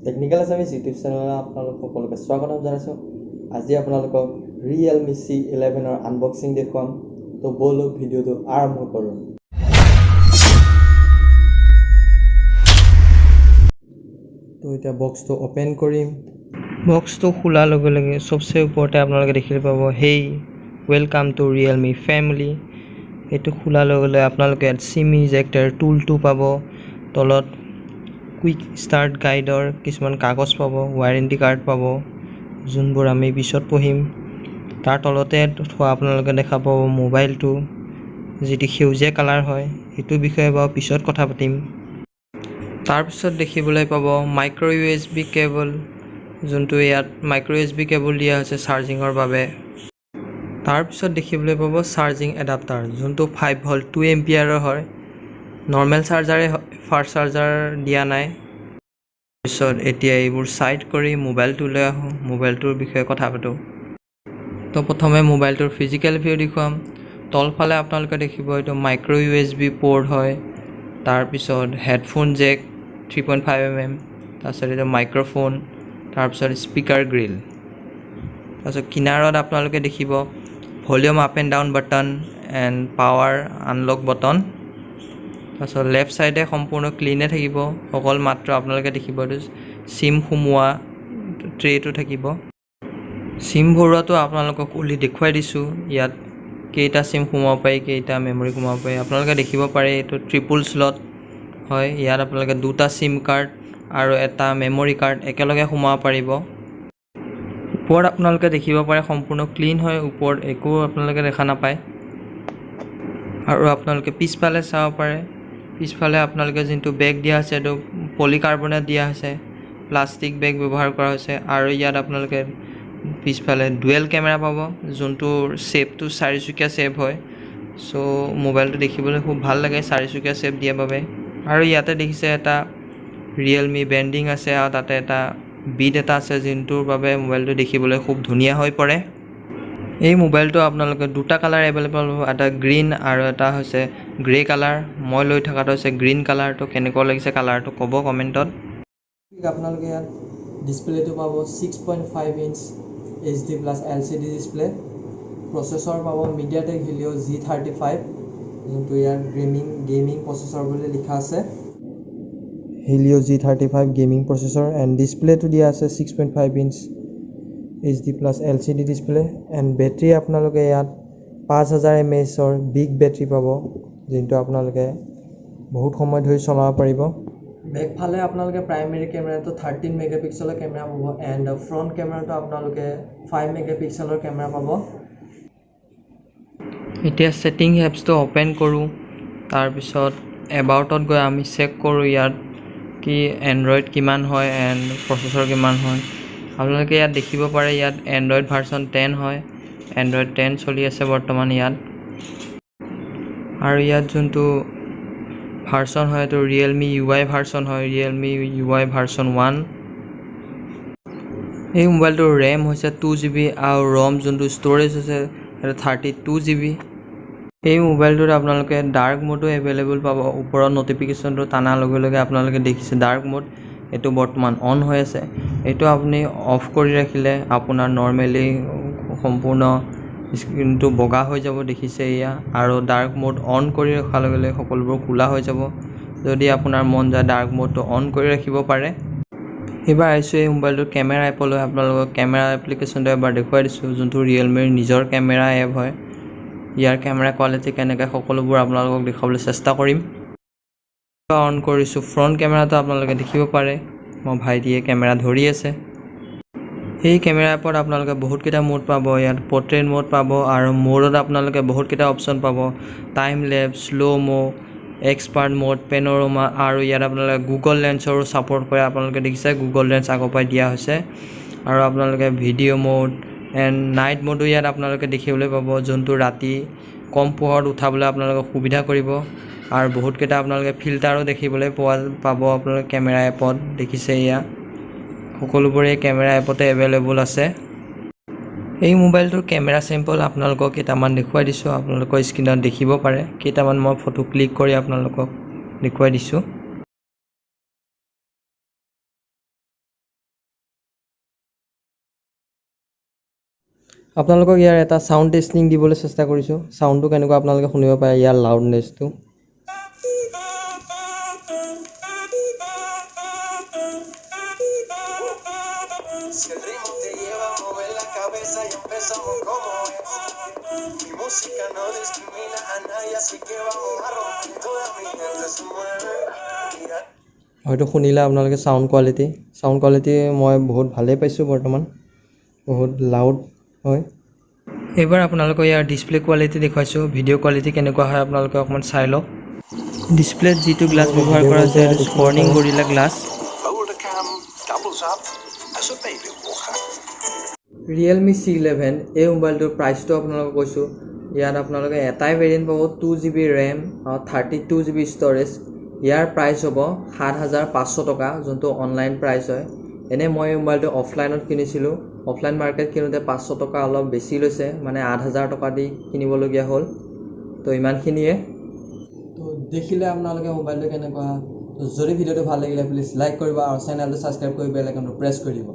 Technical Assamese YouTube চেনেলত আপোনালোক সকলোকে স্বাগতম জনাইছোঁ। আজি আপোনালোকক ৰিয়েলমি চি 11ৰ আনবক্সিং দেখুৱাম। তো ব'লক, ভিডিঅ'টো আৰম্ভ কৰোঁ। তো এতিয়া বক্সটো অ'পেন কৰিম। বক্সটো খোলাৰ লগে লগে চবচে ওপৰতে আপোনালোকে দেখিবলৈ পাব, "Hey, welcome to Realme family." এইটো খোলাৰ লগে লগে আপোনালোকে ইয়াত চিম ইজেক্টাৰ টুলটো পাব, তলত কুইক ষ্টাৰ্ট গাইডৰ কিছুমান কাগজ পাব, ৱাৰেণ্টি কাৰ্ড পাব, যোনবোৰ আমি পিছত পঢ়িম। তাৰ তলতে থোৱা আপোনালোকে দেখা পাব মোবাইলটো, যিটো সেউজীয়া কালাৰ হয়। সেইটোৰ বিষয়ে বাৰু পিছত কথা পাতিম। তাৰপিছত দেখিবলৈ পাব মাইক্ৰ' ইউএছবি কেবল, যোনটো ইয়াত মাইক্ৰ' ইউএছবি কেবল দিয়া হৈছে চাৰ্জিঙৰ বাবে। তাৰপিছত দেখিবলৈ পাব চাৰ্জিং এডাপ্টাৰ, যোনটো 5 ভল্ট 2 এম্পিয়াৰৰ হয়। নৰ্মেল চাৰ্জাৰে হয়, ফাষ্ট চাৰ্জাৰ দিয়া নাই। পিছত এতিয়া এইবোৰ ছাইড কৰি মোবাইলটোলৈ আহোঁ, মোবাইলটোৰ বিষয়ে কথা পাতোঁ। তো প্ৰথমে মোবাইলটোৰ ফিজিকেল ভিউ দেখুৱাম। তলফালে আপোনালোকে দেখিব এইটো মাইক্ৰ' ইউএছবি প'ৰ্ট হয়, তাৰপিছত হেডফোন জেক 3.5 mm, তাৰপিছত এইটো মাইক্ৰ'ফোন, তাৰপিছত স্পীকাৰ গ্ৰিল। তাৰপিছত কিনাৰত আপোনালোকে দেখিব volume up and down button and power unlock button. তাৰপিছত লেফ্ট ছাইডে সম্পূৰ্ণ ক্লিনে থাকিব, অকল মাত্ৰ আপোনালোকে দেখিব এইটো চিম সোমোৱা ট্ৰেটো থাকিব। চিম ভৰোৱাটো আপোনালোকক উলি দেখুৱাই দিছোঁ। ইয়াত কেইটা চিম সোমাব পাৰি, কেইটা মেমৰি সোমাব পাৰি, আপোনালোকে দেখিব পাৰে। এইটো ট্ৰিপুল শ্লট হয়। ইয়াত আপোনালোকে দুটা চিম কাৰ্ড আৰু এটা মেমৰি কাৰ্ড একেলগে সোমাব পাৰিব। ওপৰত আপোনালোকে দেখিব পাৰে সম্পূৰ্ণ ক্লিন হয়, ওপৰত একো আপোনালোকে দেখা নাপায়। আৰু আপোনালোকে পিছফালে চাব পাৰে। পিছফালে আপোনালোকে যোনটো বেগ দিয়া হৈছে, এইটো পলিকাৰ্বনেট দিয়া হৈছে, প্লাষ্টিক বেগ ব্যৱহাৰ কৰা হৈছে। আৰু ইয়াত আপোনালোকে পিছফালে ডুৱেল কেমেৰা পাব, যোনটোৰ শ্বেপটো চাৰিচুকীয়া শ্বেপ হয়। চ' মোবাইলটো দেখিবলৈ খুব ভাল লাগে চাৰিচুকীয়া শ্বেপ দিয়াৰ বাবে। আৰু ইয়াতে দেখিছে এটা ৰিয়েলমি ব্ৰেণ্ডিং আছে আৰু তাতে এটা বিড এটা আছে, যোনটোৰ বাবে মোবাইলটো দেখিবলৈ খুব ধুনীয়া হৈ পৰে। এই মোবাইলটো আপোনালোকে দুটা কালাৰ এভেইলেবল পাব, এটা গ্ৰীণ আৰু এটা হৈছে গ্ৰে কালাৰ। মই লৈ থকাটো হৈছে গ্ৰীণ কালাৰটো। কেনেকুৱা লাগিছে কালাৰটো ক'ব কমেণ্টত। আপোনালোকে ইয়াত ডিছপ্লেটো পাব 6.5 inch HD+ LCD display. Processor পাব মিডিয়াটেক হিলিঅ' জি 35, যোনটো ইয়াৰ গেমিং প্ৰচেছৰ বুলি লিখা আছে, Helio G35 gaming processor, and ডিছপ্লেটো দিয়া আছে 6.5 inch HD+ LCD display. And battery আপোনালোকে ইয়াত 5000 এম এইচৰ বিগ বেটেৰী পাব, যোনটো আপোনালোকে বহুত সময় ধৰি চলাব পাৰিব। বেকফালে আপোনালোকে প্ৰাইমেৰী কেমেৰাটো 13 মেগাপিক্সেলৰ কেমেৰা পাব এণ্ড ফ্ৰণ্ট কেমেৰাটো আপোনালোকে 5 মেগাপিক্সেলৰ কেমেৰা পাব। এতিয়া ছেটিং এপছটো অ'পেন কৰোঁ। তাৰপিছত এবাউটত গৈ আমি চেক কৰোঁ ইয়াত কি এণ্ড্ৰইড কিমান হয় এণ্ড প্ৰচেছৰ কিমান হয়। আপোনালোকে ইয়াত দেখিব পাৰে, ইয়াত এণ্ড্ৰইড ভাৰ্চন 10 হয়। এণ্ড্ৰইড 10 চলি আছে বৰ্তমান ইয়াত। আৰু ইয়াত যোনটো ভাৰ্চন হয়, এইটো ৰিয়েলমি ইউ আই ভাৰ্চন হয়, ৰিয়েলমি ইউ আই ভাৰ্চন 1। এই মোবাইলটোৰ ৰেম হৈছে 2 জিবি আৰু ৰম যোনটো ষ্ট'ৰেজ হৈছে, সেইটো 32 জিবি। এই মোবাইলটোত আপোনালোকে ডাৰ্ক মোডো এভেইলেবল পাব। ওপৰত ন'টিফিকেশ্যনটো টানাৰ লগে লগে আপোনালোকে দেখিছে ডাৰ্ক মোড, এইটো বৰ্তমান অন হৈ আছে। এইটো আপুনি অফ কৰি ৰাখিলে আপোনাৰ নৰ্মেলি সম্পূৰ্ণ স্ক্ৰীণটো বগা হৈ যাব, দেখিছে এয়া। আৰু ডাৰ্ক মোড অন কৰি ৰখাৰ লগে লগে সকলোবোৰ ক'লা হৈ যাব। যদি আপোনাৰ মন যায়, ডাৰ্ক মোডটো অন কৰি ৰাখিব পাৰে। এইবাৰ আহিছোঁ এই মোবাইলটোৰ কেমেৰা এপলৈ। আপোনালোকক কেমেৰা এপ্লিকেশ্যনটো এবাৰ দেখুৱাই দিছোঁ, যোনটো ৰিয়েলমিৰ নিজৰ কেমেৰা এপ হয়। ইয়াৰ কেমেৰা কোৱালিটি কেনেকৈ, সকলোবোৰ আপোনালোকক দেখুৱাবলৈ চেষ্টা কৰিম। অন কৰিছোঁ ফ্ৰণ্ট কেমেৰাটো, আপোনালোকে দেখিব পাৰে মোৰ ভাইটিয়ে কেমেৰা ধৰি আছে। এই কেমেৰা এপত আপোনালোকে বহুতকেইটা মোড পাব। ইয়াত পৰ্ট্ৰেইট মোড পাব আৰু মোডত আপোনালোকে বহুতকেইটা অপশ্যন পাব, time lapse, slow mo, expert mode, panorama। আৰু ইয়াত আপোনালোকে গুগল লেন্সৰো ছাপৰ্ট কৰে। আপোনালোকে দেখিছে গুগল লেন্স আগৰ পৰাই দিয়া হৈছে। আৰু আপোনালোকে ভিডিঅ' মোড এণ্ড নাইট মোডো ইয়াত আপোনালোকে দেখিবলৈ পাব, যোনটো ৰাতি কম পোহৰত উঠাবলৈ আপোনালোকক সুবিধা কৰিব। আৰু বহুতকেইটা আপোনালোকে ফিল্টাৰো দেখিবলৈ পাব আপোনালোকে কেমেৰা এপত। দেখিছে, এয়া সকলোবোৰে কেমেৰা এপতে এভেইলেবল আছে। এই মোবাইলটোৰ কেমেৰা চেম্পল আপোনালোকক কেইটামান দেখুৱাই দিছোঁ। আপোনালোকৰ স্ক্ৰীণত দেখিব পাৰে, কেইটামান মই ফটো ক্লিক কৰি আপোনালোকক দেখুৱাই দিছোঁ। আপোনালোকক ইয়াৰ এটা চাউণ্ড টেষ্টিং দিবলৈ চেষ্টা কৰিছোঁ। চাউণ্ডটো কেনেকুৱা আপোনালোকে শুনিব পাৰে, ইয়াৰ লাউডনেছটো। হয়তো শুনিলে আপোনালোকে চাউণ্ড কোৱালিটি। চাউণ্ড কোৱালিটি মই বহুত ভালেই পাইছোঁ বৰ্তমান, বহুত লাউড হয়। এইবাৰ আপোনালোকৰ ইয়াৰ ডিছপ্লে কোৱালিটি দেখুৱাইছোঁ। ভিডিঅ' কোৱালিটি কেনেকুৱা হয় আপোনালোকে অকণমান চাই লওক। ডিছপ্লেত যিটো গ্লাছ ব্যৱহাৰ কৰা হৈছে, সেইটো Corning Gorilla glass. Folder-cam doubles up as a baby walker. Realme C11 এই মোবাইলটোৰ প্ৰাইচটো আপোনালোকক কৈছোঁ। ইয়াত আপোনালোকে এটাই ভেৰিয়েণ্ট পাব, 2 জিবি ৰেম আৰু 32 জিবি ষ্ট'ৰেজ। ইয়াৰ প্ৰাইচ হ'ব 7500 টকা, যোনটো অনলাইন প্ৰাইচ হয়। এনেই মই এই মোবাইলটো অফলাইনত কিনিছিলোঁ। অফলাইন মাৰ্কেট কিনোতে 500 টকা অলপ বেছি লৈছে, মানে 8000 টকা দি কিনিবলগীয়া হ'ল। তো ইমানখিনিয়ে। তো দেখিলে আপোনালোকে মোবাইলটো কেনেকুৱা। তো যদি ভিডিঅ'টো ভাল লাগিলে, প্লিজ লাইক কৰিব আৰু চেনেলটো ছাবস্ক্ৰাইব কৰি বেল আইকনটো প্ৰেছ কৰি দিব।